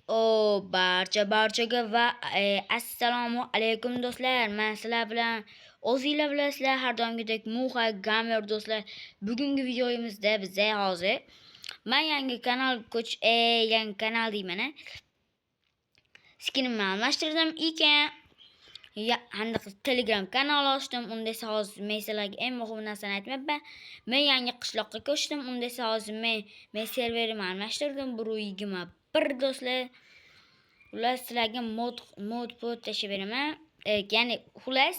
O barchaga va assalomu alaykum do'stlar. Men sizlar bilan o'zinglar bilasizlar har doimgidek Muha Gamer do'stlar. Bugungi videomizda biza hozir men yangi kanal yangi kanal deyman. Skinimni almashtirdim ekan. Ya, Telegram kanal ochdim. Unda esa hozir men sizlarga eng muhim narsani aytmayapman. Men yangi qishloqqa ko'chdim. Unda esa hozir men serverimni almashtirdim. 1.21 do'stlar. Xullas sizlarga mod pod tashlab beraman. Ya'ni xullas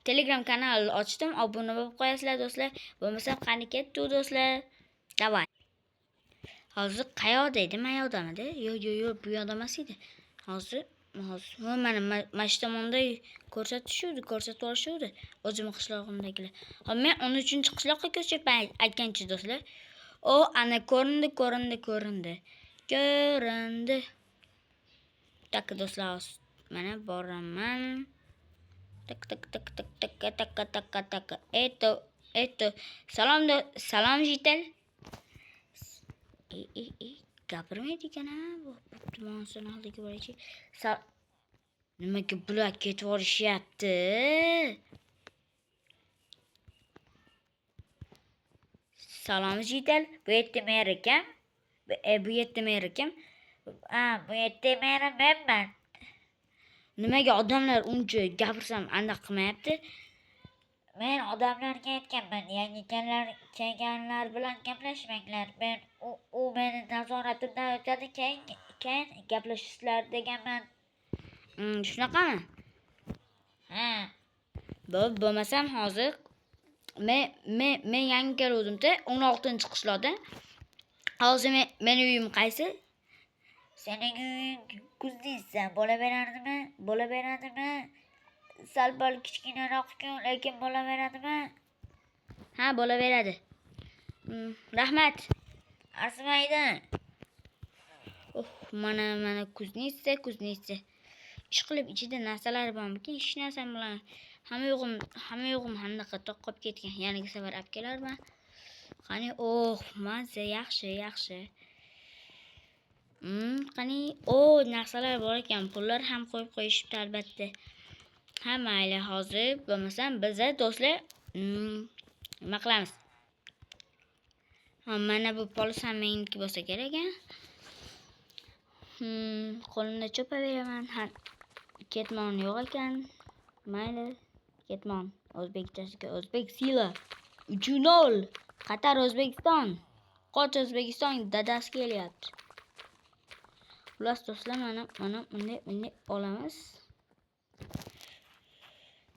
Telegram kanal ochdim. Obuna bo'lib qo'yasizlar do'stlar. Bo'lmasa qani ketdi do'stlar. Davay. Hozir qayoqda edi? Mayoqdamidi? Yo'q, yo'q, yo'q, bu yoqda emas edi. Hozir mana mana shu tomonda ko'rsatishuvdi, ko'rsatib yuborishuvdi o'zimni qishlog'imdagilar. Hop, men 13-qishloqqa ko'chyapman aytgancha do'stlar. O, ana ko'rindi, ko'rindi, ko'rindi. Ko'rindi. Tak do'stlar, mana boraman. Tak tak tak tak tak tak tak tak. Eto, eto. Salom, salom jitel. Gapirmaydi ekan ha bu tumonsini oldiga boraychi. Nimaga bular ketib yuborishyapti? Salom jitel. Bu yerda mer ekan. Bu yerda mer ekan. Ha, bu yerda meri menman. Nimaga odamlar uncha gapirsam aniq qilmayapti? Men odamlarga aytganman, yangi kelganlar bilan gaplashmanglar. Men u meni nazoratimdan o'tadi, keyin gaplashasizlar deganman. Shunaqami? Ha. Bo'lmasam hozir men yangi keluvdim-da, 16-qishloqda. Hozir meni uyim qaysi? Sening uying Kuznitsa bo'laveradimi? Bo'laveradimi? Sal-pal kichkinaroq-ku, lekin bo'laveradimi? Ha, bo'laveradi. Rahmat. Arzimaydi. Oh, mana Kuznitsa, Kuznitsa. Ish qilib ichida narsalar bormikin? Hech narsam bilan hamma yo'g'im hammaqa to'qib ketgan. Yangi safar olib kelarman. Qani, oh, mazza, yaxshi, yaxshi. Qani, o, narsalar bor ekan, pullar ham qo'yib qo'yishibdi albatta. Ha, mayli, hozir bo'lmasam biza do'stlar, nima qilamiz? Ha, mana bu polis ham meniki bo'lsa kerak, a? Qo'limda chopaveraman. Ha, ketmon yo'q ekan. Mayli, ketmon. O'zbekchasiga o'zbek sila. 3-0. Qatar O'zbekiston. Qoch O'zbekiston dadasi kelyapti. Xullas do'stlar, mana bunday olamiz.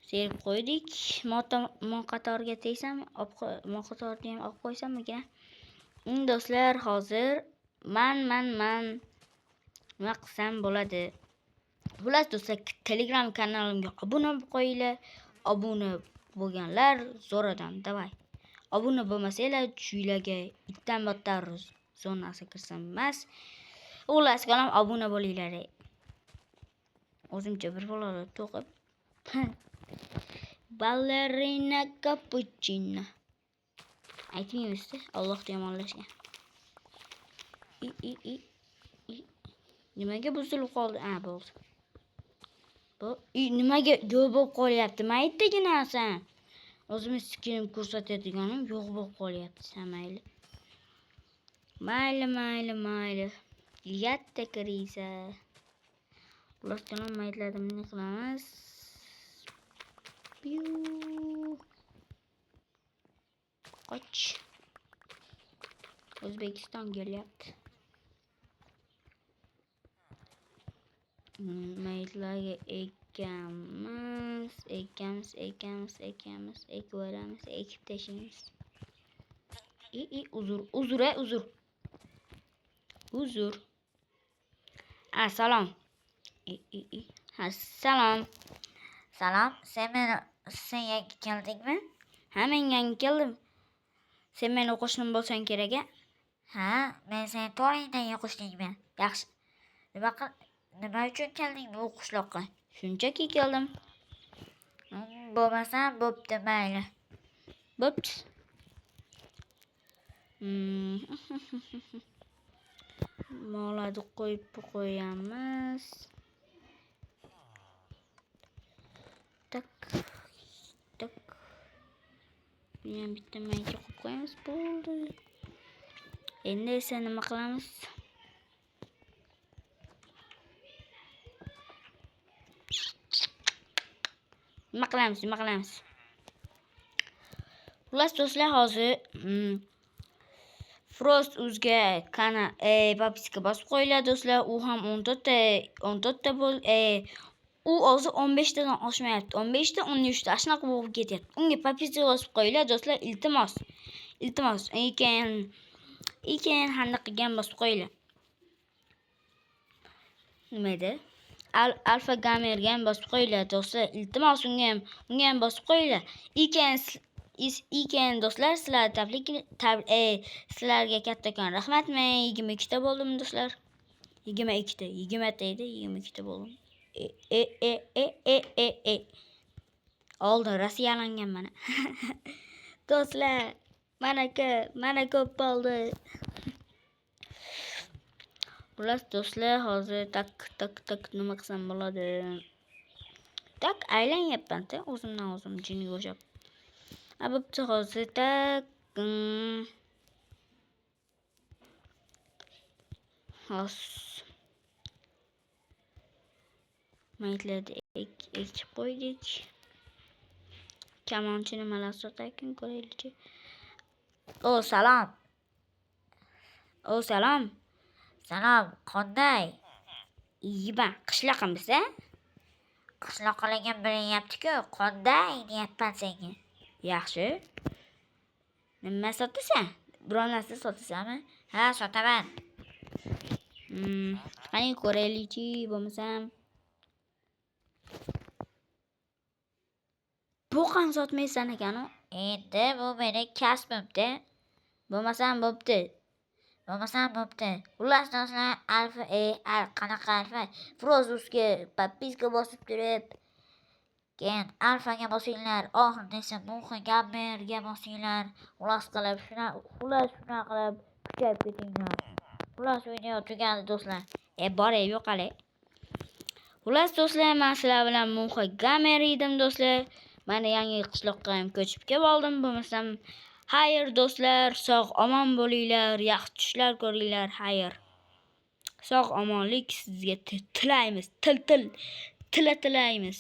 Serib qo'ydik. Mo qatorga tegsam, mo qatorni ham olib qo'ysammikan? Do'stlar, hozir man nima qilsam bo'ladi? Xullas do'stlar, Telegram kanalimga obuna bo'lib qo'yinglar. Obuna bo'lganlar zo'r odam, davay. Obuna bo'lmasanglar, chuylarga itdan battar zonasiga kirsam emas. Xullas, kalam obuna bo'linglar. O'zimcha bir bolalar to'qib. Ballerina kapuchino. Aytmaymiz-da, Alloh yomonlashgan. I. Nimaga buzilib qoldi? Ha, bo'ldi. Bu nimaga yo'q bo'lib qolyapti? Maytdagi narsam. O'zimni skinim ko'rsatadiganim yo'q bo'lib qolyapti. Mayli. Mayli, mayli, mayli. Yatta kirisa. Xullas, kalam maytlarni nima qilamiz? Piu. Qoch. O'zbekiston kelyapti. Maytlarga ekamiz, ekamiz, ekamiz, ekamiz, ekveramiz, ekib tashlaymiz. Uzr, uzr, uzr. Uzr. Ha, salom. Ha, salom. Salom, sen yangi keldingmi? Ha, men yangi keldim. Sen meni qo'shnim bo'lsang kerak, a? Ha, men seni to'ringdan qo'shningman. Yaxshi. Nima uchun kelding bu qishloqqa? Shunchaki keldim. Bo'lmasam bo'pti, mayli. Bo'pti. Mollarni qo'yib qo'yamiz. Tak. Tak. Buni ham bitta mayga qo'yib qo'yamiz. Bo'ldi. Endi esa nima qilamiz? Nima qilamiz? Nima qilamiz? Xullas do'stlar, hozir Frost uzga kana подписка bosib qo'yinglar do'stlar. U ham 14 ta 14 ta bo'l u hozir 15 tadan oshmayapti. 15 ta 13 ta shunaqa bo'lib ketyapti. Unga подписка bosib qo'yinglar do'stlar, iltimos. Iltimos. Keyin handaqaga ham bosib qo'yinglar. Nima edi? Alfa Gamerga ham bosib qo'yinglar do'stlar. Iltimos unga ham bosib qo'yinglar. Keyin do'stlar, sizlar tabrik sizlarga kattakon rahmat. Men 22 ta bo'ldim do'stlar. 22 ta, 20 ta edi, 22 ta bo'ldim. E e e e e e. Oldin rossiyalangan mana. Do'stlar, mana mana ko'p bo'ldi. Xullas do'stlar, hozir tak tak tak nima qilsam bo'ladi? Tak aylanyapman-da, o'zimdan o'zim jinga o'xshab. A bo'pti hozir tak hozir maytlarni ekib qo'ydik. Kamonchi nimalar sotarkan ko'raylikchi. O salom. O salom. Salom, qanday? Iyiman, qishloqimiz-a? Qishloqligim bilinyapti-ku, qanday deyapman senga. Yaxshi. Nima sotasan? Biror narsa sotasanmi? Ha, sotaman. Qani ko'raylikchi, bo'lmasam. Bo'q ham sotmaysan ekan-u. Endi bu meni kasbim-da. Bo'lmasam bo'pti. Bo'lmasam bo'pti. Xullas do'stlar, alfa qanaqa alfa? Frozusga подписка bosib turib, keyin alfaga bosinglar, oxirida esa Muhi Gamerga bosinglar. Xullas qilib xullas shunaqa qilib kuchayib ketinglar. Xullas video tugadi do'stlar. Bor, yo'qali. Xullas do'stlar, men sizlar bilan Muhi Gamer edim do'stlar. Mana yangi qishloqqa ham ko'chib kelib oldim. Bo'lmasam xayr do'stlar, sog' omon bo'linglar, yaxshi tushlar ko'ringlar, xayr. Sog' omonlik sizga tilaymiz. Til til tila tilaymiz.